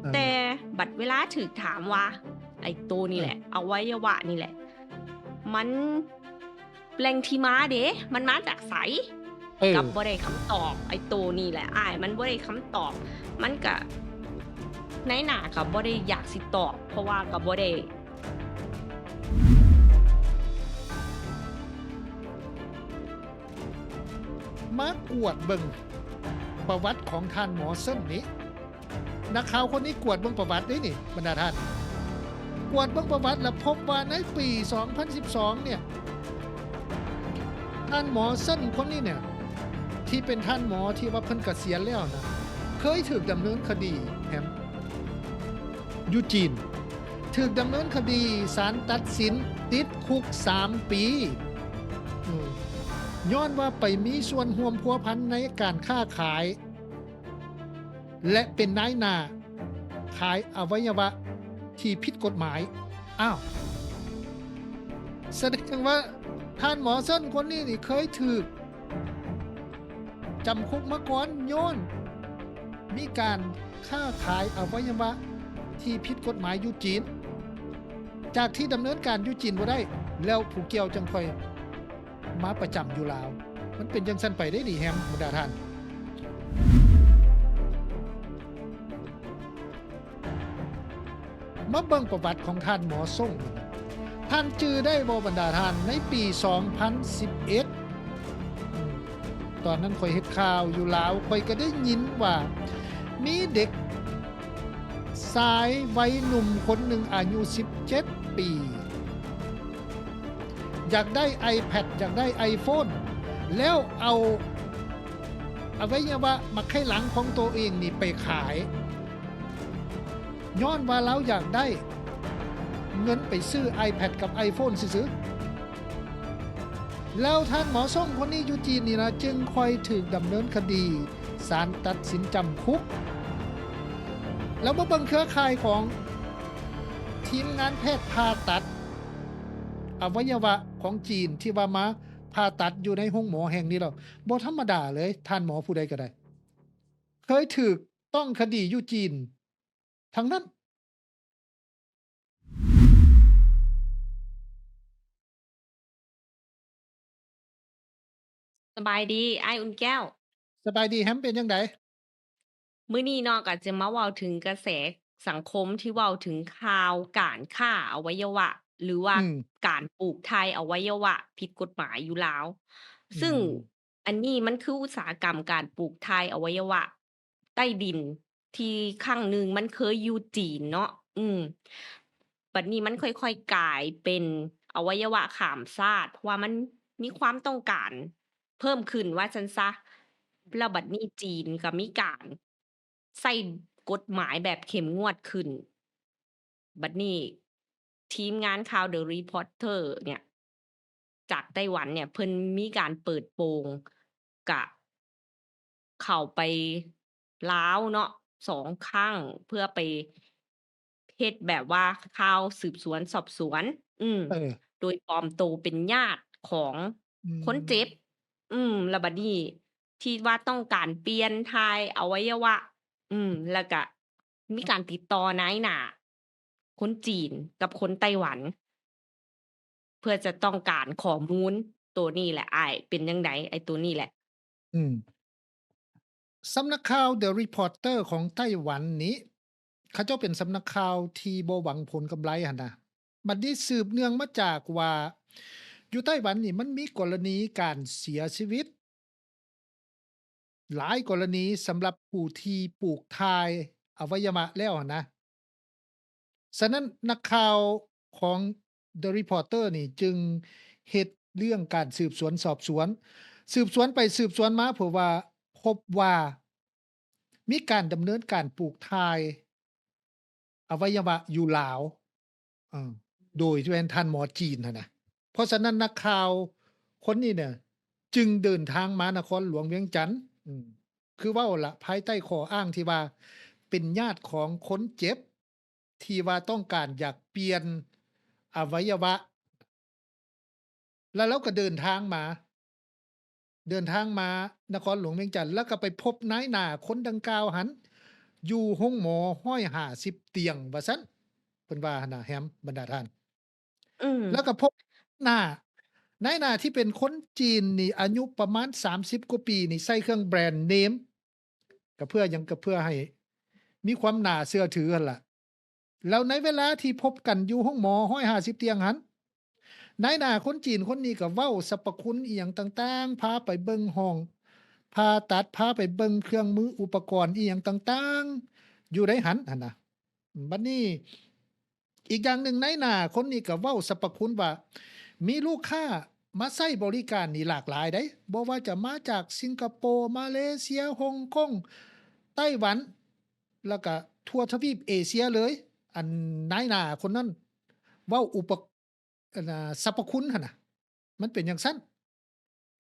ເອີ ແຕ່ບັດເວລາຖືກຖາມວ່າ ໄອ້ໂຕນີ້ແຫຼະ ເອີ ອະໄວຍະວະນີ້ແຫຼະ ມັນ ແຫຼ່ງທີ່ມາເດ ມັນມາຈາກໃສ? ເອີ ກັບບໍ່ໄດ້ຄຳຕອບ. ໄອ້ໂຕນີ້ແຫຼະອ້າຍ ມັນບໍ່ໄດ້ຄຳຕອບ. ມັນກະ ນາຍໜ້າກະບໍ່ໄດ້ຢາກຊິຕອບ ເພາະວ່າກະບໍ່ໄດ້ ມາກວດເບິ່ງປະຫວັດຂອງທ່ານໝໍເຊິນນີ້. ນັກຂ່າວຄົນນີ້ກວດເບິ່ງປະຫວັດເດ້ນີ້ ບັນດາທ່ານ, ກວດເບິ່ງປະຫວັດແລ້ວພົບວ່າໃນປີສອງພັນສິບສອງເນີ້ຍ ທ່ານໝໍເຊິນຄົນນີ້ເນີ້ຍ ທີ່ເປັນທ່ານໝໍທີ່ວ່າເພິ່ນກະສຽນແລ້ວນະ ເຄີຍຖືກດຳເນີນຄະດີແຮມ ຢູ່ຈີນ ຖືກດຳເນີນຄະດີ ສານຕັດສິນຕິດຄຸກສາມປີ ອືມ ຍ້ອນວ່າໄປມີສ່ວນຮ່ວມພົວພັນໃນການຄ້າຂາຍ ແລະ ເປັນນາຍໜ້າຂາຍອະໄວຍະວະທີ່ຜິດກົດໝາຍ. ອ້າວ ສະແດງວ່າທ່ານໝໍເຊິນຄົນນີ້ນີ້ເຄີຍຖືກຈຳຄຸກມາກ່ອນ ຍ້ອນມີການຄ້າຂາຍອະໄວຍະວະທີ່ຜິດກົດໝາຍຢູ່ຈີນ. ຈາກທີ່ດຳເນີນການຢູ່ຈີນບໍ່ໄດ້ ແລ້ວຜູ້ກ່ຽວຈັ່ງຄ່ອຍ ມາປະຈຳຢູ່ລາວ. ມັນເປັນຈັ່ງຊັ້ນໄປເດ້ນີ້ແຮມ ບັນດາທ່ານ. ມາເບິ່ງປະຫວັດຂອງທ່ານໝໍຊົງ. ທ່ານຈື່ໄດ້ບໍ່ບັນດາທ່ານ ໃນປີສອງພັນສິບເອັດ ອືມ ຕອນນັ້ນຂ້ອຍເຮັດຂ່າວຢູ່ລາວ ຂ້ອຍກະໄດ້ຍິນວ່າມີເດັກ ຊາຍໄວໜຸ່ມຄົນໜຶ່ງອາຍຸສິບເຈັດປີ ຢາກໄດ້ໄອແພດ ຢາກໄດ້ໄອໂຟນ ແລ້ວເອົາອະໄວຍະວະໝາກໄຂ່ຫຼັງຂອງໂຕເອງນີ້ໄປຂາຍ ຍ້ອນວ່າລາວຢາກໄດ້ເງິນໄປຊື້ໄອແພດກັບໄອໂຟນຊື່ໆ. ແລ້ວທ່ານໝໍຊົງຄົນນີ້ຢູ່ຈີນນີ້ນະ ຈຶ່ງຄ່ອຍຖືກດຳເນີນຄະດີ ສານຕັດສິນຈຳຄຸກ. ແລ້ວມາເບິ່ງເຄືອຂ່າຍຂອງທີມງານແພດຜ່າຕັດອະໄວຍະວະຂອງຈີນ ທີ່ວ່າມາຜ່າຕັດຢູ່ໃນໂຮງໝໍແຫ່ງນີ້ແລ້ວ ບໍ່ທຳມະດາເລີຍ ທ່ານໝໍຜູ້ໃດກະໄດ້ ເຄີຍຖືກຕ້ອງຄະດີຢູ່ຈີນ ທັງນັ້ນ. ສະບາຍດີອ້າຍອຸ່ນແກ້ວ. ສະບາຍດີແຮມ ເປັນຈັ່ງໃດ? ມື້ນີ້ເນາະ ກະຈະມາເວົ້າເຖິງກະແສສັງຄົມທີ່ເວົ້າເຖິງຂ່າວການຄ້າອະໄວຍະວະ ຫຼືວ່າ ອືມ ການປູກຖ່າຍອະໄວຍະວະຜິດກົດໝາຍຢູ່ລາວ ອືມ ຊຶ່ງ ອັນນີ້ມັນຄືອຸດສາຫະກຳການປູກຖ່າຍອະໄວຍະວະໃຕ້ດິນ ທີ່ຄັ້ງໜຶ່ງມັນເຄີຍຢູ່ຈີນເນາະ ອືມ ບັດນີ້ມັນຄ່ອຍໆກາຍເປັນອະໄວຍະວະຂ້າມຊາດ ເພາະວ່າມັນມີຄວາມຕ້ອງການເພີ່ມຂຶ້ນວ່າຊັ້ນຊະ ແລ້ວບັດນີ້ຈີນກະມີການ ໃຊ້ກົດໝາຍແບບເຂັ້ມງວດຂຶ້ນ. ບັດນີ້ທີມງານຂ່າວ The Reporter ເນີ້ຍ ຈາກໄຕ້ຫວັນເນີ້ຍ ເພິ່ນມີການເປີດໂປງ ກະເຂົ້າໄປລາວເນາະ ສອງຄັ້ງ ເພື່ອໄປເຮັດແບບວ່າຂ່າວສືບສວນສອບສວນ ອືມ ເອີ ໂດຍປອມໂຕເປັນຍາດຂອງ ອືມ ຄົນເຈັບ ອືມ ແລ້ວບັດນີ້ ທີ່ວ່າຕ້ອງການປ່ຽນຖ່າຍອະໄວຍະວະ ອືມ ແລ້ວກະມີການຕິດຕໍ່ນາຍໜ້າຄົນຈີນກັບຄົນໄຕ້ຫວັນ ເພື່ອຈະຕ້ອງການຂໍ້ມູນໂຕນີ້ແຫຼະອ້າຍ ເປັນຈັ່ງໃດ ໄອ້ໂຕນີ້ແຫຼະ? ອືມ ສຳນັກຂ່າວ The Reporter ຂອງໄຕ້ຫວັນນີ້ ເຂົາເຈົ້າເປັນສຳນັກຂ່າວທີ່ບໍ່ຫວັງຜົນກຳໄລຫັ້ນນະ. ບັດນີ້ສືບເນື່ອງມາຈາກວ່າ ຢູ່ໄຕ້ຫວັນນີ້ມັນມີກໍລະນີການເສຍຊີວິດຫຼາຍກໍລະນີ ສຳລັບຜູ້ທີ່ປູກຖ່າຍອະໄວຍະວະແລ້ວຫັ້ນນະ. ສະນັ້ນ ນັກຂ່າວຂອງ The Reporter ນີ້ຈຶ່ງເຮັດເລື່ອງການສືບສວນສອບສວນ ສືບສວນໄປສືບສວນມາ ເພາະວ່າພົບວ່າມີການດຳເນີນການປູກຖ່າຍອະໄວຍະວະຢູ່ລາວ ເອີ ໂດຍທີ່ແມ່ນທ່ານໝໍຈີນຫັ້ນນະ. ເພາະສະນັ້ນ ນັກຂ່າວຄົນນີ້ນະ ຈຶ່ງເດີນທາງມານະຄອນຫຼວງວຽງຈັນ ອືມ ຄືເວົ້າລະ ພາຍໃຕ້ຂໍ້ອ້າງທີ່ວ່າເປັນຍາດຂອງຄົນເຈັບ ທີ່ວ່າຕ້ອງການຢາກປ່ຽນອະໄວຍະວະ ແລ້ວລາວກໍເດີນທາງມາ ເດີນທາງມານະຄອນຫຼວງວຽງຈັນ ແລ້ວກໍໄປພົບນາຍໜ້າຄົນດັ່ງກ່າວຫັ້ນ ຢູ່ໂຮງໝໍຮ້ອຍຫ້າສິບຕຽງ ວ່າຊັ້ນ ເພິ່ນວ່າຫັ້ນນະ ແຮມ ບັນດາທ່ານ. ອືມ ແລ້ວກໍພົບນາຍໜ້າ ນາຍໜ້າທີ່ເປັນຄົນຈີນນີ້ ອາຍຸປະມານສາມສິບກວ່າປີນີ້ ໃສ່ເຄື່ອງແບຣນເນມ ກໍເພື່ອຫຍັງ? ກໍເພື່ອໃຫ້ມີຄວາມໜ້າເຊື່ອຖືຫັ້ນລະ. ແລ້ວໃນເວລາທີ່ພົບກັນຢູ່ໂຮງໝໍຮ້ອຍຫ້າສິບຕຽງຫັ້ນ ນາຍໜ້າຄົນຈີນຄົນນີ້ກໍເວົ້າສັບພະຄຸນອີ່ຫຍັງຕ່າງໆ ພາໄປເບິ່ງຫ້ອງຜ່າຕັດ ພາໄປເບິ່ງເຄື່ອງມືອຸປະກອນອີ່ຫຍັງຕ່າງໆ ຢູ່ໃນຫັ້ນຫັ້ນນະ. ບັດນີ້ ອີກຢ່າງໜຶ່ງ ນາຍໜ້າຄົນນີ້ກໍເວົ້າສັບພະຄຸນວ່າ ມີລູກຄ້າມາໃຊ້ບໍລິການນີ້ຫຼາກຫຼາຍເດ້ ບໍ່ວ່າຈະມາຈາກສິງກະໂປ, ມາເລເຊຍ, ຮົງກົງ, ໄຕ້ຫວັນ ແລ້ວກະທົ່ວທະວີບເອເຊຍເລີຍ. ອັນນາຍໜ້າຄົນນັ້ນເວົ້າອຸປະ ອັນນາ ສັບພະຄຸນຫັ້ນນະ ມັນເປັນຈັ່ງຊັ້ນ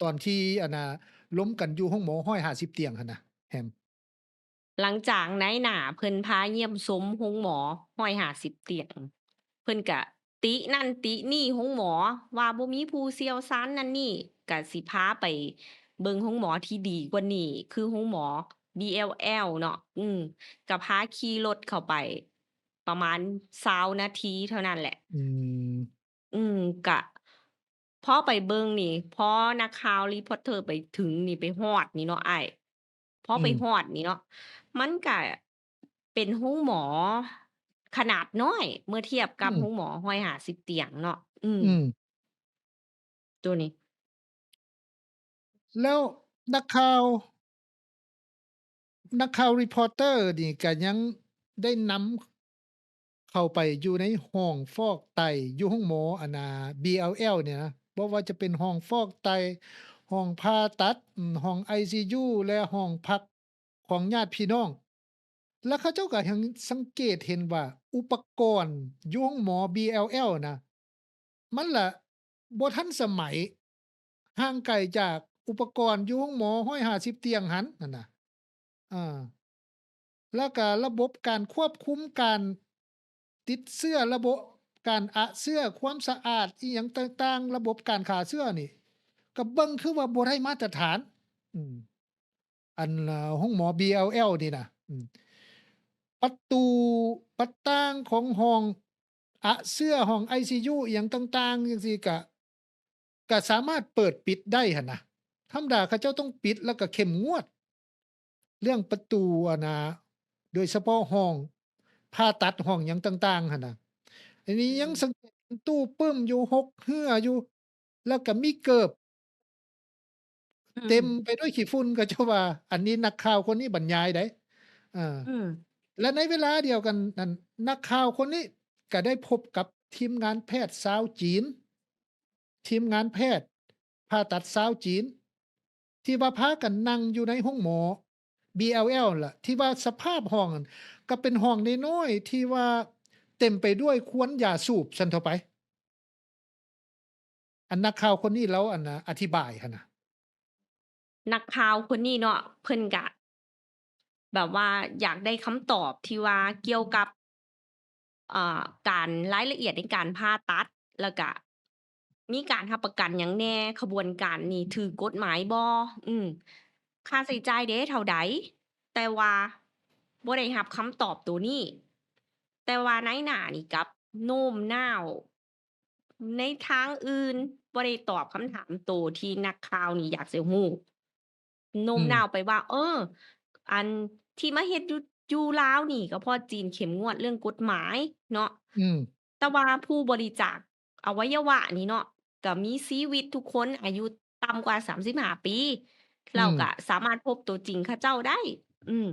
ຕອນທີ່ ອັນນາ ລົມກັນຢູ່ໂຮງໝໍຮ້ອຍຫ້າສິບຕຽງຫັ້ນນະ ແຮມ. ຫຼັງຈາກນາຍໜ້າເພິ່ນພາຢ້ຽມຊົມໂຮງໝໍຮ້ອຍຫ້າສິບຕຽງ ເພິ່ນກະຕິນັ້ນຕິນີ້ໂຮງໝໍ ວ່າບໍ່ມີຜູ້ຊ່ຽວຊານນັ້ນນີ້ ກະຊິພາໄປເບິ່ງໂຮງໝໍທີ່ດີກວ່ານີ້ ຄືໂຮງໝໍ ບີແອລແອລ ເນາະ. ອືມ ກະພາຂີ່ລົດເຂົ້າໄປປະມານຊາວນາທີເທົ່ານັ້ນແຫຼະ. ອືມ ອືມ ກະພໍໄປເບິ່ງນີ້ ພໍນັກຂ່າວຣີພອດເທີໄປເຖິງນີ້ ໄປຮອດນີ້ເນາະອ້າຍ ພໍໄປ ອືມ ຮອດນີ້ເນາະ ມັນກະເປັນໂຮງໝໍຂະໜາດນ້ອຍ ເມື່ອທຽບກັບ ອືມ ໂຮງໝໍຮ້ອຍຫ້າສິບຕຽງເນາະ. ອືມ ອືມ ໂຕນີ້ ແລ້ວນັກຂ່າວ ນັກຂ່າວຣີພອດເທີນີ້ກະຍັງໄດ້ນຳເຂົ້າໄປຢູ່ໃນຫ້ອງຟອກໄຕຢູ່ໂຮງໝໍ ອັນນາ ບີແອລແອລ ນີ້ນະ ບໍ່ວ່າຈະເປັນຫ້ອງຟອກໄຕ, ຫ້ອງຜ່າຕັດ, ຫ້ອງໄອຊີຢູ ແລະ ຫ້ອງພັກຂອງຍາດພີ່ນ້ອງ. ແລ້ວເຂົາເຈົ້າກໍຍັງສັງເກດເຫັນວ່າອຸປະກອນຢູ່ໂຮງໝໍ ບີແອລແອລ ນະ ມັນລະບໍ່ທັນສະໄໝ, ຫ່າງໄກຈາກອຸປະກອນຢູ່ໂຮງໝໍຮ້ອຍຫ້າສິບຕຽງຫັ້ນຫັ້ນນະ. ເອີ ແລ້ວກະລະບົບການຄວບຄຸມການຕິດເຊື້ອ, ລະບົບການອະເຊື້ອ, ຄວາມສະອາດອີ່ຫຍັງຕ່າງໆ, ລະບົບການຂ້າເຊື້ອນີ້ ກະເບິ່ງຄືວ່າບໍ່ໄດ້ມາດຕະຖານ. ອືມ ອັນ ເອີ ໂຮງໝໍ ບີແອລແອລ ນີ້ນະ ອືມ ປະຕູປະຕ່າງຂອງຫ້ອງອະເຊື້ອ, ຫ້ອງໄອຊີຢູ ອີ່ຫຍັງຕ່າງໆ ຈັ່ງຊີ້ ກະ ກະສາມາດເປີດປິດໄດ້ຫັ້ນນະ. ທຳມະດາເຂົາເຈົ້າຕ້ອງປິດ ແລ້ວກະເຂັ້ມງວດເລື່ອງປະຕູ ອັນນາ ໂດຍສະເພາະຫ້ອງຜ່າຕັດ ຫ້ອງຫຍັງຕ່າງໆ ຫັ້ນນະ. ອັນນີ້ຍັງ ອືມ ສັງເກດເຫັນຕູ້ປຶ້ມຢູ່ ຫົກເຮືອຢູ່ ແລ້ວກະມີເກີບ ອືມ ເຕັມໄປດ້ວຍຂີ້ຝຸ່ນ ເຂົາເຈົ້າວ່າ. ອັນນີ້ນັກຂ່າວຄົນນີ້ບັນຍາຍໄດ໋. ເອີ ອືມ ແລະ ໃນເວລາດຽວກັນນັ້ນ ນັກຂ່າວຄົນນີ້ກະໄດ້ພົບກັບທີມງານແພດຊາວຈີນ, ທີມງານແພດຜ່າຕັດຊາວຈີນ ທີ່ວ່າພາກັນນັ່ງຢູ່ໃນໂຮງໝໍ ບີແອລແອລ ລະ ທີ່ວ່າສະພາບຫ້ອງຫັ້ນກະເປັນຫ້ອງນ້ອຍໆ ທີ່ວ່າເຕັມໄປດ້ວຍຄວັນຢາສູບຊັ້ນເທົ່າໄປ. ອັນນັກຂ່າວຄົນນີ້ລາວ ອັນນາ ອະທິບາຍຫັ້ນນະ. ນັກຂ່າວຄົນນີ້ເນາະ ເພິ່ນກະແບບວ່າຢາກໄດ້ຄຳຕອບທີ່ວ່າກ່ຽວກັບ ເອີ ການ ລາຍລະອຽດໃນການຜ່າຕັດ ແລ້ວກະມີການຮັບປະກັນຫຍັງແດ່? ຂະບວນການນີ້ຖືກກົດໝາຍບໍ່? ອືມ ຄ່າໃຊ້ຈ່າຍເດ ເທົ່າໃດ? ແຕ່ວ່າບໍ່ໄດ້ຮັບຄຳຕອບໂຕນີ້. ແຕ່ວ່ານາຍໜ້ານີ້ກັບໂນ້ມນ້າວໃນທາງອື່ນ, ບໍ່ໄດ້ຕອບຄຳຖາມໂຕທີ່ນັກຂ່າວນີ້ຢາກຊິຮູ້. ໂນ້ມ ອືມ ນ້າວໄປວ່າ ເອີ ອັນທີ່ມາເຮັດຢູ່ ຢູ່ລາວນີ້ ກໍເພາະຈີນເຂັ້ມງວດເລື່ອງກົດໝາຍເນາະ. ອືມ ແຕ່ວ່າຜູ້ບໍລິຈາກອະໄວຍະວະນີ້ເນາະ ກໍມີຊີວິດທຸກຄົນ ອາຍຸຕ່ຳກວ່າສາມສິບຫ້າປີ ອືມ ເຮົາກໍສາມາດພົບຕົວຈິງເຂົາເຈົ້າໄດ້. ອືມ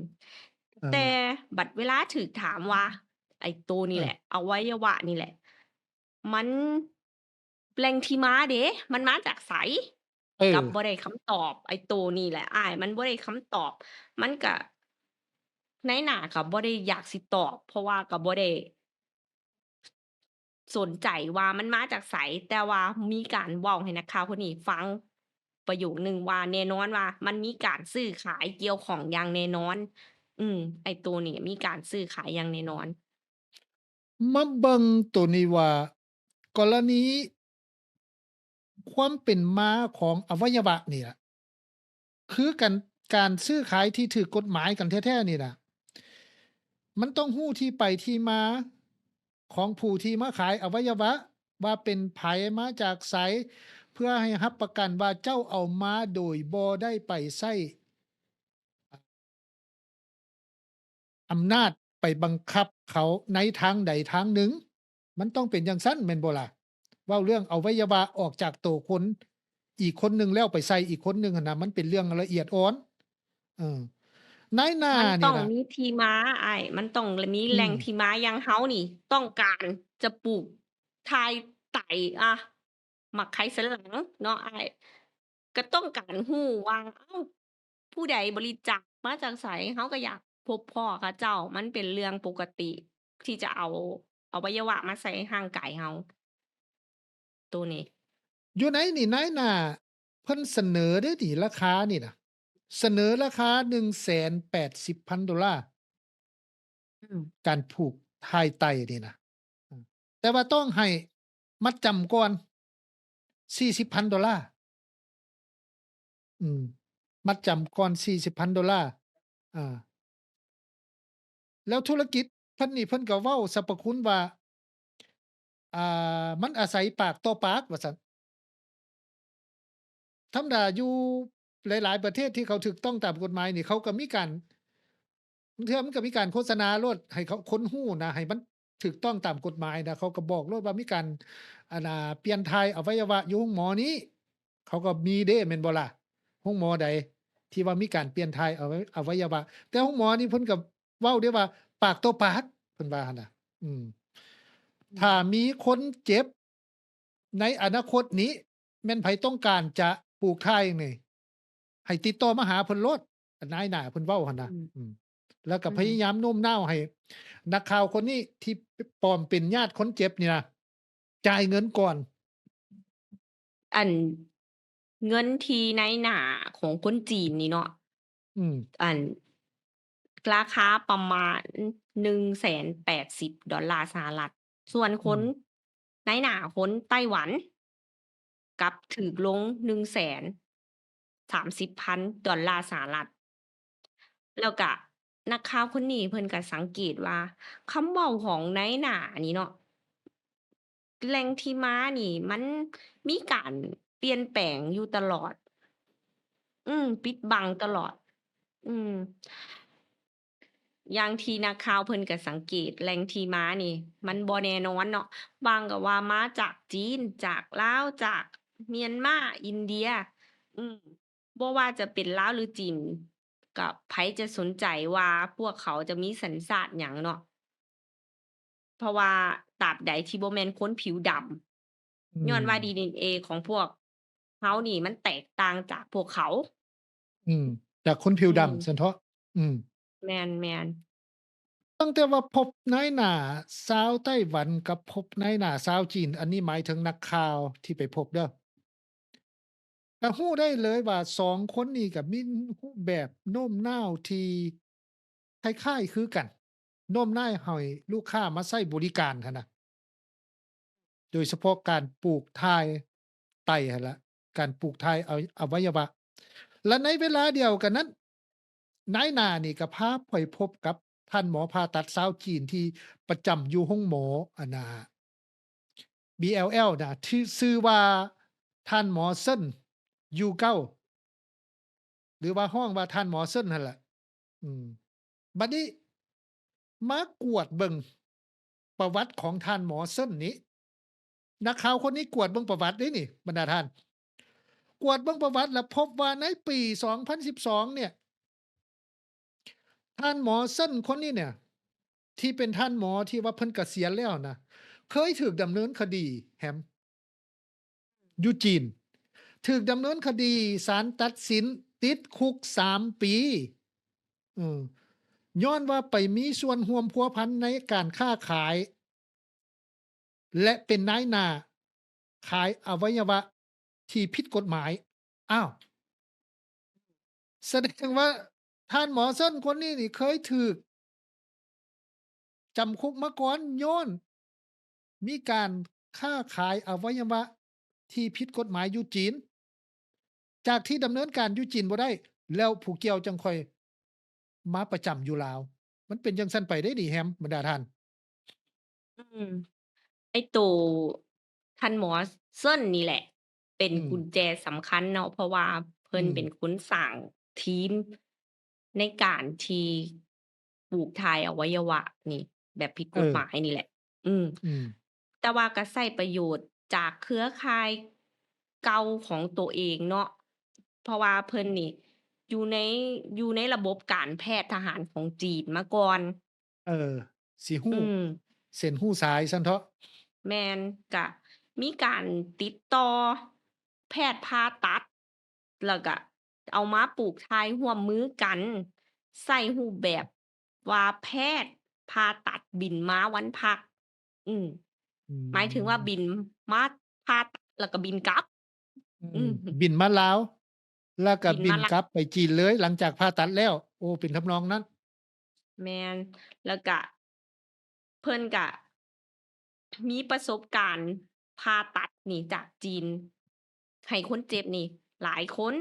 ເອີ ແຕ່ບັດເວລາຖືກຖາມວ່າ ໄອ້ໂຕນີ້ແຫຼະ ເອີ ອະໄວຍະວະນີ້ແຫຼະ ມັນ ແຫຼ່ງທີ່ມາເດ ມັນມາຈາກໃສ? ເອີ ກັບບໍ່ໄດ້ຄຳຕອບ. ໄອ້ໂຕນີ້ແຫຼະອ້າຍ ມັນບໍ່ໄດ້ຄຳຕອບ. ມັນກະ ນາຍໜ້າກໍບໍ່ໄດ້ຢາກຊິຕອບ ເພາະວ່າກໍບໍ່ໄດ້ສົນໃຈວ່າມັນມາຈາກໃສ, ແຕ່ວ່າມີການເວົ້າໃຫ້ນັກຂ່າວຄົນນີ້ຟັງປະໂຫຍກໜຶ່ງວ່າ ແນ່ນອນວ່າມັນມີການຊື້ຂາຍກ່ຽວຂ້ອງຢ່າງແນ່ນອນ. ອືມ ໄອ້ໂຕນີ້ມີການຊື້ຂາຍຢ່າງແນ່ນອນ. ມາເບິ່ງໂຕນີ້ວ່າ ກໍລະນີຄວາມເປັນມາຂອງອະໄວຍະວະນີ້ລະ ຄືກັນ ການຊື້ຂາຍທີ່ຖືກກົດໝາຍກັນແທ້ໆນີ້ນະ, ມັນຕ້ອງຮູ້ທີ່ໄປທີ່ມາຂອງຜູ້ທີ່ມາຂາຍອະໄວຍະວະ ວ່າເປັນໃຜ ມາຈາກໃສ ເພື່ອໃຫ້ຮັບປະກັນວ່າເຈົ້າເອົາມາໂດຍບໍ່ໄດ້ໄປໃຊ້ ອຳນາດໄປບັງຄັບເຂົາໃນທາງໃດທາງໜຶ່ງ. ມັນຕ້ອງເປັນຈັ່ງຊັ້ນແມ່ນບໍ່ລະ? ເວົ້າເລື່ອງອະໄວຍະວະອອກຈາກໂຕຄົນອີກຄົນໜຶ່ງ ແລ້ວໄປໃສ່ອີກຄົນໜຶ່ງຫັ້ນນະ ມັນເປັນເລື່ອງລະອຽດອ່ອນ. ເອີ ນາຍໜ້າ ມັນຕ້ອງມີທີ່ມາອ້າຍ ມັນຕ້ອງມີແຫຼ່ງທີ່ມາ. ຢ່າງເຮົານີ້ຕ້ອງການຈະປູກຖ່າຍໄຕ ອະ ໝາກໄຂ່ສັນຫຼັງເນາະອ້າຍ ກໍຕ້ອງການຮູ້ວ່າ ເອົ້າ ຜູ້ໃດບໍລິຈາກມາຈາກໃສ ເຮົາກໍຢາກພົບພໍ້ເຂົາເຈົ້າ. ມັນເປັນເລື່ອງປົກກະຕິທີ່ຈະເອົາອະໄວຍະວະມາໃສ່ຮ່າງກາຍເຮົາ ໂຕນີ້. ຢູ່ໃນນີ້ນາຍໜ້າເພິ່ນສະເໜີເດ້ນີ້ ລາຄານີ້ນະ ສະເໜີລາຄາໜຶ່ງແສນແປດສິບພັນໂດລາ ອືມ ການຜູກຖ່າຍໄຕນີ້ນະ ແຕ່ວ່າຕ້ອງໃຫ້ມັດຈຳກ່ອນສີ່ສິບພັນໂດລາ. ອືມ ມັດຈຳກ່ອນສີ່ສິບພັນໂດລາ. ອາ ແລ້ວທຸລະກິດເພິ່ນນີ້ ເພິ່ນກໍເວົ້າສັບພະຄຸນວ່າ ອ່າ ມັນອາໄສປາກຕໍ່ປາກວ່າຊັ້ນ. ທຳມະດາຢູ່ຫຼາຍໆປະເທດທີ່ເຂົາຖືກຕ້ອງຕາມກົດໝາຍນີ້ ເຂົາກໍມີການ ບາງເທື່ອມັນກໍມີການໂຄສະນາໂລດ ໃຫ້ເຂົາ ຄົນຮູ້ນະ ໃຫ້ມັນຖືກຕ້ອງຕາມກົດໝາຍນະ ເຂົາກໍບອກໂລດວ່າມີການ ອັນນ່າ ປ່ຽນຖ່າຍອະໄວຍະວະຢູ່ໂຮງໝໍນີ້ ເຂົາກໍມີເດ້ ແມ່ນບໍ່ລະ? ໂຮງໝໍໃດທີ່ວ່າມີການປ່ຽນຖ່າຍອະໄວ ອະໄວຍະວະ ແຕ່ໂຮງໝໍນີ້ເພິ່ນກໍເວົ້າເດ້ວ່າ ປາກຕໍ່ປາກ ເພິ່ນວ່າຫັ້ນນະ. ອືມ ຖ້າມີຄົນເຈັບ ໃນອະນາຄົດນີ້ ແມ່ນໃຜຕ້ອງການຈະປູກຖ່າຍຫຍັງນີ້ ໃຫ້ຕິດຕໍ່ມາຫາເພິ່ນໂລດ ນາຍໜ້າເພິ່ນເວົ້າຫັ້ນນະ. ອືມ ອືມ ແລ້ວກໍ ອືມ ພະຍາຍາມໂນ້ມນ້າວໃຫ້ນັກຂ່າວຄົນນີ້ທີ່ປອມເປັນຍາດຄົນເຈັບນີ້ນະ ຈ່າຍເງິນກ່ອນ. ອັນ ເງິນທີ່ນາຍໜ້າຂອງຄົນຈີນນີ້ເນາະ ອືມ ອັນ ລາຄາປະມານໜຶ່ງແສນແປດສິບດອນລາສະຫະລັດ ສ່ວນຄົນ ອືມ ນາຍໜ້າຄົນໄຕ້ຫວັນ ກັບຖືກລົງໜຶ່ງແສນສາມສິບພັນດອນລາສະຫະລັດ. ແລ້ວກະນັກຂ່າວຄົນນີ້ເພິ່ນກະສັງເກດວ່າ ຄຳເວົ້າຂອງນາຍໜ້ານີ້ເນາະ ແຫຼ່ງທີ່ມານີ້ມັນມີການປ່ຽນແປງຢູ່ຕະຫຼອດ ອືມ ປິດບັງຕະຫຼອດ ອືມ ຢ່າງທີ່ນັກຂ່າວເພິ່ນກໍສັງເກດ ແຫຼ່ງທີ່ມານີ້ມັນບໍ່ແນ່ນອນເນາະ ບາງກໍວ່າມາຈາກຈີນ ຈາກລາວ ຈາກມຽນມາ ອິນເດຍ ອືມ ບໍ່ວ່າຈະເປັນລາວ ຫຼື ຈີນ ກໍໃຜຈະສົນໃຈວ່າພວກເຂົາຈະມີສັນຊາດຫຍັງເນາະ. ເພາະວ່າຕາບໃດທີ່ບໍ່ແມ່ນຄົນຜິວດຳ ອືມ ຍ້ອນວ່າ ດີເອັນເອ ຂອງພວກເຮົານີ້ມັນແຕກຕ່າງຈາກພວກເຂົາ ອືມ ຈາກຄົນຜິວດຳ ອືມ ຊັ້ນເຖາະ ອືມ ແມ່ນໆ ຕັ້ງແຕ່ວ່າພົບນາຍໜ້າຊາວໄຕ້ຫວັນກັບພົບນາຍໜ້າຊາວຈີນ ອັນນີ້ໝາຍເຖິງນັກຂ່າວທີ່ໄປພົບເດີ້ ກໍຮູ້ໄດ້ເລີຍວ່າສອງຄົນນີ້ກໍມີຮູບແບບໂນ້ມນ້າວທີ່ຄ້າຍໆຄືກັນ ໂນ້ມນ້າວໃຫ້ລູກຄ້າມາໃຊ້ບໍລິການຫັ້ນນະ ໂດຍສະເພາະການປູກຖ່າຍໄຕຫັ້ນລະ ການປູກຖ່າຍອະ ອະໄວຍະວະ ແລະ ໃນເວລາດຽວກັນນັ້ນ ນາຍໜ້ານີ້ກໍພາຂ້ອຍພົບກັບທ່ານໝໍຜ່າຕັດຊາວຈີນທີ່ປະຈຳຢູ່ໂຮງໝໍ ອັນນ່າ ບີແອລແອລ ນະ ທີ່ຊື່ວ່າທ່ານໝໍເຊິນ ຢູເກົ້າ ຫຼືວ່າຮ້ອງວ່າທ່ານໝໍເຊິນຫັ້ນລະ ອືມ ບັດນີ້ມາກວດເບິ່ງປະຫວັດຂອງທ່ານໝໍເຊິນນີ້ ນັກຂ່າວຄົນນີ້ກວດເບິ່ງປະຫວັດເດ້ນີ້ ບັນດາທ່ານ ກວດເບິ່ງປະຫວັດແລ້ວພົບວ່າໃນປີສອງພັນສິບສອງເນ່ຍ ທ່ານໝໍເຊິນຄົນນີ້ເນ່ຍ ທີ່ເປັນທ່ານໝໍທີ່ວ່າເພິ່ນກະສຽນແລ້ວນະ ເຄີຍຖືກດຳເນີນຄະດີແຮມ ຢູ່ຈີນ ຖືກດຳເນີນຄະດີ ສານຕັດສິນຕິດຄຸກສາມປີ ເອີ ຍ້ອນວ່າໄປມີສ່ວນຮ່ວມພົວພັນໃນການຄ້າຂາຍ ແລະ ເປັນນາຍໜ້າຂາຍອະໄວຍະວະທີ່ຜິດກົດໝາຍ. ອ້າວ ສະແດງວ່າທ່ານໝໍເຊິນຄົນນີ້ນີ້ເຄີຍຖືກຈຳຄຸກມາກ່ອນ ຍ້ອນມີການຄ້າຂາຍອະໄວຍະວະທີ່ຜິດກົດໝາຍຢູ່ຈີນ ຈາກທີ່ດຳເນີນການຢູ່ຈີນບໍ່ໄດ້ ແລ້ວຜູ້ກ່ຽວຈັ່ງຄ່ອຍມາປະຈຳຢູ່ລາວ. ມັນເປັນຈັ່ງຊັ້ນໄປເດ້ນີ້ ແຮມ ບັນດາທ່ານ. ອືມ ໄອ້ໂຕທ່ານໝໍເຊີນນີ້ແຫຼະ ເປັນ ອືມ ກຸນແຈສຳຄັນເນາະ ເພາະວ່າເພິ່ນ ອືມ ເປັນຄົນສ້າງທີມໃນການທີ່ປູກຖ່າຍອະໄວຍະວະນີ້ ແບບຜິດກົດໝາຍນີ້ແຫຼະ. ເອີ ອືມ ອືມ ແຕ່ວ່າກໍໃຊ້ປະໂຫຍດຈາກເຄືອຂ່າຍເກົ່າຂອງໂຕເອງເນາະ ເພາະວ່າເພິ່ນນີ້ຢູ່ໃນ ຢູ່ໃນລະບົບການແພດທະຫານຂອງຈີນມາກ່ອນ. ເອີ ຊິຮູ້ ອືມ ເສັ້ນຮູ້ສາຍຊັ້ນເຖາະ. ແມ່ນ ກະມີການຕິດຕໍ່ແພດຜ່າຕັດ ແລ້ວກະເອົາມາປູກຖ່າຍຮ່ວມມືກັນ ໃຊ້ຮູບແບບວ່າແພດຜ່າຕັດບິນມາວັນພັກ. ອືມ ອືມ ໝາຍເຖິງວ່າບິນມາຜ່າຕັດ ແລ້ວກະບິນກັບ. ອືມ ອືມ ບິນມາລາວ ແລ້ວກໍບິນມາ ບິນກັບໄປຈີນເລີຍ ຫຼັງຈາກຜ່າຕັດແລ້ວ. ໂອ້ ເປັນທຳນອງນັ້ນ. ແມ່ນ ແລ້ວກະເພິ່ນກະມີປະສົບການຜ່າຕັດນີ້ຈາກຈີນ ໃຫ້ຄົນເຈັບນີ້ຫຼາຍຄົນ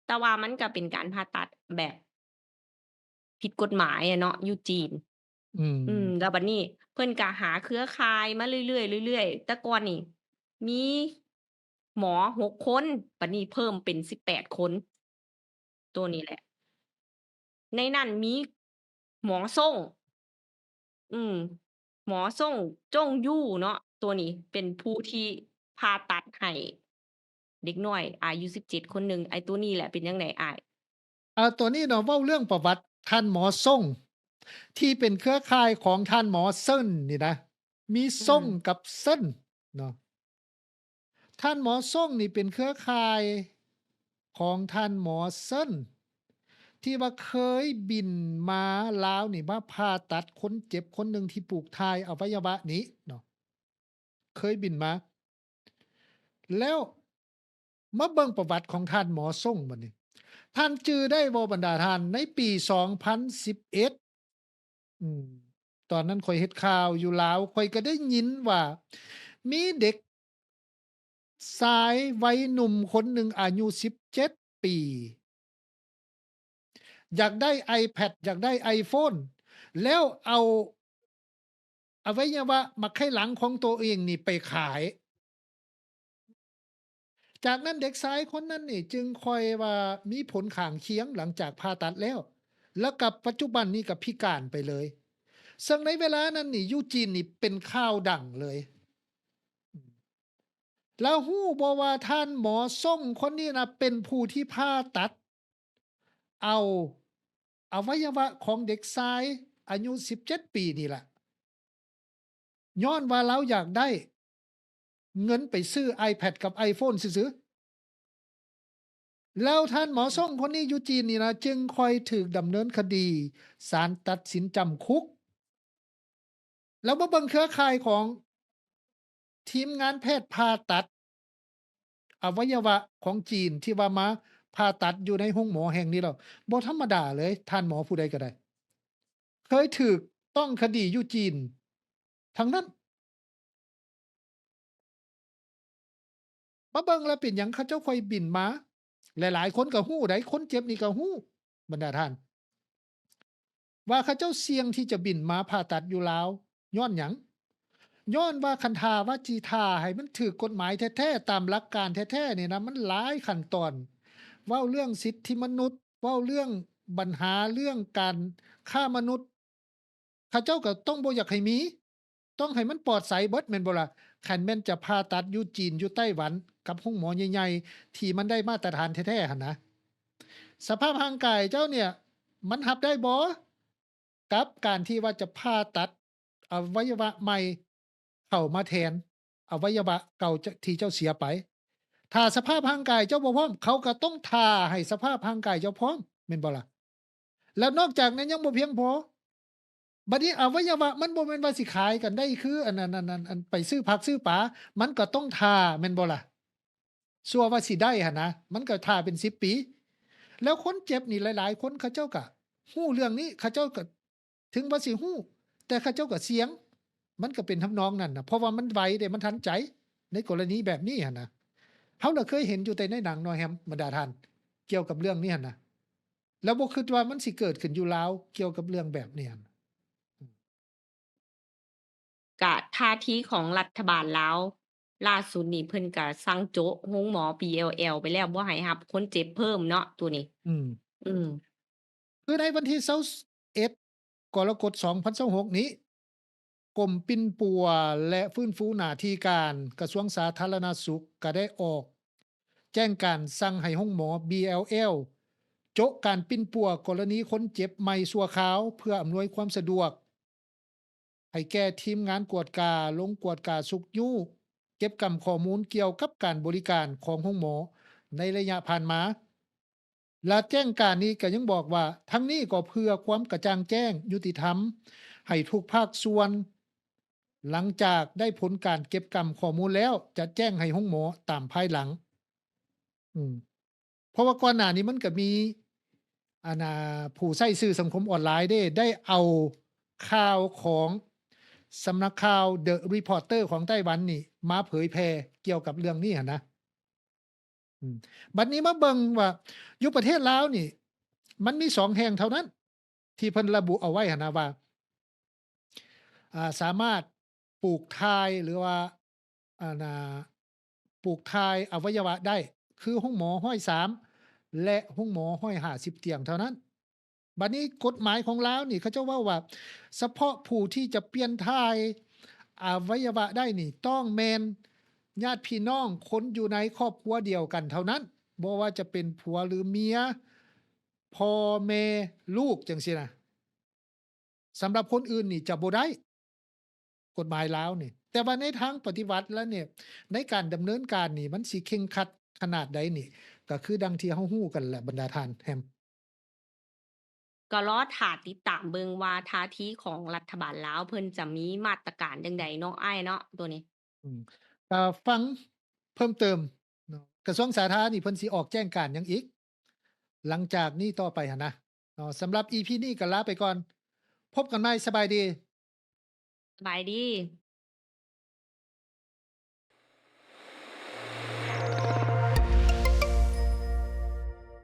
ແຕ່ວ່າມັນກະເປັນການຜ່າຕັດແບບ ຜິດກົດໝາຍອະເນາະ ຢູ່ຈີນ. ອືມ ອືມ ແລ້ວບັດນີ້ເພິ່ນກະຫາເຄືອຂ່າຍມາເລື້ອຍໆ ເລື້ອຍໆ ແຕ່ກ່ອນນີ້ມີໝໍຫົກຄົນ ບັດນີ້ເພີ່ມເປັນສິບແປດຄົນ ໂຕນີ້ແຫຼະ. ໃນນັ້ນມີໝໍຊົງ ອືມ ໝໍຊົງ ຈົງຢູ່ເນາະ ໂຕນີ້ເປັນຜູ້ທີ່ຜ່າຕັດໃຫ້ເດັກນ້ອຍອາຍຸສິບເຈັດຄົນໜຶ່ງ. ໄອ້ໂຕນີ້ແຫຼະເປັນຈັ່ງໃດອ້າຍ? ເອີ ໂຕນີ້ເນາະ ເວົ້າເລື່ອງປະຫວັດທ່ານໝໍຊົງ ທີ່ເປັນເຄືອຂ່າຍຂອງທ່ານໝໍເຊີນນີ້ນະ ມີ ອືມ ຊົງກັບເຊີນເນາະ. ທ່ານໝໍຊົງນີ້ເປັນເຄືອຂ່າຍຂອງທ່ານໝໍເຊີນ ທີ່ວ່າເຄີຍບິນມາລາວນີ້ ມາຜ່າຕັດຄົນເຈັບຄົນໜຶ່ງທີ່ປູກຖ່າຍອະໄວຍະວະນີ້ເນາະ ເຄີຍບິນມາ. ແລ້ວມາເບິ່ງປະຫວັດຂອງທ່ານໝໍຊົງບັດນີ້. ທ່ານຈື່ໄດ້ບໍ່ບັນດາທ່ານ? ໃນປີສອງພັນສິບເອັດ ອືມ ຕອນນັ້ນຂ້ອຍເຮັດຂ່າວຢູ່ລາວ ຂ້ອຍກໍໄດ້ຍິນວ່າມີເດັກຊາຍໄວໜຸ່ມຄົນໜຶ່ງອາຍຸສິບເຈັດປີ ຢາກໄດ້ໄອແພດ ຢາກໄດ້ໄອໂຟນ ແລ້ວເອົາອະໄວຍະວະໝາກໄຂ່ຫຼັງຂອງໂຕເອງນີ້ໄປຂາຍ. ຈາກນັ້ນເດັກຊາຍຄົນນັ້ນນີ້ຈຶ່ງຄ່ອຍວ່າມີຜົນຂ້າງຄຽງຫຼັງຈາກຜ່າຕັດແລ້ວ ແລ້ວກໍປັດຈຸບັນນີ້ກໍພິການໄປເລີຍ. ເຊິ່ງໃນເວລານັ້ນນີ້ຢູ່ຈີນນີ້ເປັນຂ່າວດັງເລີຍ. ແລ້ວຮູ້ບໍ່ວ່າທ່ານໝໍຊົງຄົນນີ້ນະ ເປັນຜູ້ທີ່ຜ່າຕັດເອົາອະໄວຍະວະຂອງເດັກຊາຍອາຍຸສິບເຈັດປີນີ້ລະ ຍ້ອນວ່າລາວຢາກໄດ້ເງິນໄປຊື້ໄອແພດກັບໄອໂຟນຊື່ໆ. ແລ້ວທ່ານໝໍຊົງຄົນນີ້ຢູ່ຈີນນີ້ນະ ຈຶ່ງຄ່ອຍຖືກດຳເນີນຄະດີ, ສານຕັດສິນຈຳຄຸກ. ແລ້ວມາເບິ່ງເຄືອຂ່າຍຂອງທີມງານແພດຜ່າຕັດອະໄວຍະວະຂອງຈີນ ທີ່ວ່າມາຜ່າຕັດຢູ່ໃນໂຮງໝໍແຫ່ງນີ້ແລ້ວ ບໍ່ທຳມະດາເລີຍ, ທ່ານໝໍຜູ້ໃດກໍໄດ້ ເຄີຍຖືກຕ້ອງຄະດີຢູ່ຈີນທັງນັ້ນ. ມາເບິ່ງແລ້ວເປັນຫຍັງເຂົາເຈົ້າຄ່ອຍບິນມາ? ຫຼາຍໆຄົນກໍຮູ້ໃດ໋, ຄົນເຈັບນີ້ກໍຮູ້ ບັນດາທ່ານ ວ່າເຂົາເຈົ້າສ່ຽງທີ່ຈະບິນມາຜ່າຕັດຢູ່ລາວຍ້ອນຫຍັງ? ຍ້ອນວ່າຄັນຖ້າວ່າຊິຖ້າໃຫ້ມັນຖືກກົດໝາຍແທ້ໆ ຕາມຫຼັກການແທ້ໆນີ້ນະ ມັນຫຼາຍຂັ້ນຕອນ, ເວົ້າເລື່ອງສິດທິມະນຸດ, ເວົ້າເລື່ອງບັນຫາເລື່ອງການຄ້າມະນຸດ, ເຂົາເຈົ້າກໍຕ້ອງບໍ່ຢາກໃຫ້ມີ, ຕ້ອງໃຫ້ມັນປອດໃສເບິດ ແມ່ນບໍ່ລະ? ຄັນແມ່ນຈະຜ່າຕັດຢູ່ຈີນ ຢູ່ໄຕ້ຫວັນ ກັບໂຮງໝໍໃຫຍ່ໆ ທີ່ມັນໄດ້ມາດຕະຖານແທ້ໆຫັ້ນນະ, ສະພາບຮ່າງກາຍເຈົ້າເນ່ຍ ມັນຮັບໄດ້ບໍ່ ກັບການທີ່ວ່າຈະຜ່າຕັດອະໄວຍະວະໃໝ່ເຂົ້າມາແທນອະໄວຍະວະເກົ່າທີ່ເຈົ້າເສຍໄປ? ຖ້າສະພາບຮ່າງກາຍເຈົ້າບໍ່ພ້ອມ, ເຂົາກໍຕ້ອງຖ້າໃຫ້ສະພາບຮ່າງກາຍເຈົ້າພ້ອມ ແມ່ນບໍ່ລະ? ແລ້ວນອກຈາກນັ້ນຍັງບໍ່ພຽງພໍ, ບັດນີ້ອະໄວຍະວະມັນບໍ່ແມ່ນວ່າຊິຂາຍກັນໄດ້ຄືອັນ ອັນ ອັນ ອັນ ອັນໄປຊື້ຜັກຊື້ປາ, ມັນກໍຕ້ອງຖ້າ ແມ່ນບໍ່ລະ? ຊົ່ວວ່າຊິໄດ້ຫັ້ນນະ, ມັນກໍຖ້າເປັນສິບປີ. ແລ້ວຄົນເຈັບນີ້ຫຼາຍໆຄົນ ເຂົາເຈົ້າກໍຮູ້ເລື່ອງນີ້, ເຂົາເຈົ້າກໍ ເຖິງວ່າຊິຮູ້ ແຕ່ເຂົາເຈົ້າກໍສ່ຽງ, ມັນກໍເປັນທຳນອງນັ້ນນະ, ເພາະວ່າມັນໄວເດ້, ມັນທັນໃຈ ໃນກໍລະນີແບບນີ້ຫັ້ນນະ. ເຮົາລະເຄີຍເຫັນຢູ່ແຕ່ໃນໜັງເນາະ ແຮມ ບັນດາທ່ານ, ກ່ຽວກັບເລື່ອງນີ້ຫັ້ນນະ. ແລ້ວບໍ່ຄິດວ່າມັນຊິເກີດຂຶ້ນຢູ່ລາວ ກ່ຽວກັບເລື່ອງແບບນີ້ຫັ້ນ. ທ່າທີຂອງລັດຖະບານລາວ ລ່າສຸດນີ້ເພິ່ນກະສັ່ງໂຈະໂຮງໝໍ ບີແອລແອລ ໄປແລ້ວ ບໍ່ໃຫ້ຮັບຄົນເຈັບເພີ່ມເນາະ ໂຕນີ້. ອືມ ອືມ ຄືໃນວັນທີຊາວເອັດ ກໍລະກົດ ສອງພັນຊາວຫົກນີ້ ກົມປິ່ນປົວ ແລະ ຟື້ນຟູໜ້າທີ່ການ ກະຊວງສາທາລະນະສຸກ ກະໄດ້ອອກແຈ້ງການສັ່ງໃຫ້ໂຮງໝໍ ບີແອລແອລ ໂຈະການປິ່ນປົວກໍລະນີຄົນເຈັບໃໝ່ຊົ່ວຄາວ ເພື່ອອຳນວຍຄວາມສະດວກ ໃຫ້ແກ່ທີມງານກວດກາ ລົງກວດກາຊຸກຍູ້ ເກັບກຳຂໍ້ມູນກ່ຽວກັບການບໍລິການຂອງໂຮງໝໍໃນໄລຍະຜ່ານມາ. ລະແຈ້ງການນີ້ກໍຍັງບອກວ່າ ທັງນີ້ກໍເພື່ອຄວາມກະຈ່າງແຈ້ງ, ຍຸຕິທຳ ໃຫ້ທຸກພາກສ່ວນ, ຫຼັງຈາກໄດ້ຜົນການເກັບກຳຂໍ້ມູນແລ້ວ ຈະແຈ້ງໃຫ້ໂຮງໝໍຕາມພາຍຫຼັງ. ອືມ ເພາະວ່າກ່ອນໜ້ານີ້ມັນກໍມີ ອັນນ່າ ຜູ້ໃຊ້ສື່ສັງຄົມອອນລາຍເດ້ ໄດ້ເອົາຂ່າວຂອງສຳນັກຂ່າວ The Reporter ຂອງໄຕ້ຫວັນນີ້ ມາເຜີຍແຜ່ກ່ຽວກັບເລື່ອງນີ້ຫັ້ນນະ. ອືມ ບັດນີ້ມາເບິ່ງວ່າ ຢູ່ປະເທດລາວນີ້ ມັນມີສອງແຫ່ງເທົ່ານັ້ນ ທີ່ເພິ່ນລະບຸເອົາໄວ້ຫັ້ນນະວ່າ ອ່າ ສາມາດປູກຖ່າຍ ຫຼືວ່າ ອັນນ່າ ປູກຖ່າຍອະໄວຍະວະໄດ້ ຄືໂຮງໝໍຮ້ອຍສາມ ແລະ ໂຮງໝໍຮ້ອຍຫ້າສິບຕຽງເທົ່ານັ້ນ. ບັດນີ້ກົດໝາຍຂອງລາວນີ້ ເຂົາເຈົ້າເວົ້າວ່າ ສະເພາະຜູ້ທີ່ຈະປ່ຽນຖ່າຍອະໄວຍະວະໄດ້ນີ້ ຕ້ອງແມ່ນຍາດພີ່ນ້ອງຄົນຢູ່ໃນຄອບຄົວດຽວກັນເທົ່ານັ້ນ, ບໍ່ວ່າຈະເປັນຜົວ ຫຼື ເມຍ, ພໍ່ແມ່ ລູກ ຈັ່ງຊີ້ນະ. ສຳລັບຄົນອື່ນນີ້ຈະບໍ່ໄດ້ ກົດໝາຍລາວນີ້. ແຕ່ວ່າໃນທາງປະຕິບັດແລ້ວນີ້ ໃນການດຳເນີນການນີ້ ມັນຊິເຄັ່ງຄັດຂະໜາດໃດນີ້ ກໍຄືດັ່ງທີ່ເຮົາຮູ້ກັນແຫຼະ ບັນດາທ່ານແຮມ. ກໍລໍຖ້າຕິດຕາມເບິ່ງວ່າທ່າທີຂອງລັດຖະບານລາວ ເພິ່ນຈະມີມາດຕະການຈັ່ງໃດເນາະ ອ້າຍເນາະ ໂຕນີ້. ອືມ ກໍຟັງເພີ່ມເຕີມເນາະ ກະຊວງສາທານີ້ເພິ່ນຊິອອກແຈ້ງການຫຍັງອີກ ຫຼັງຈາກນີ້ຕໍ່ໄປຫັ້ນນະເນາະ. ສຳລັບອີພີນີ້ກໍລາໄປກ່ອນ ພົບກັນໃໝ່ ສະບາຍດີ. ສະບາຍດີ.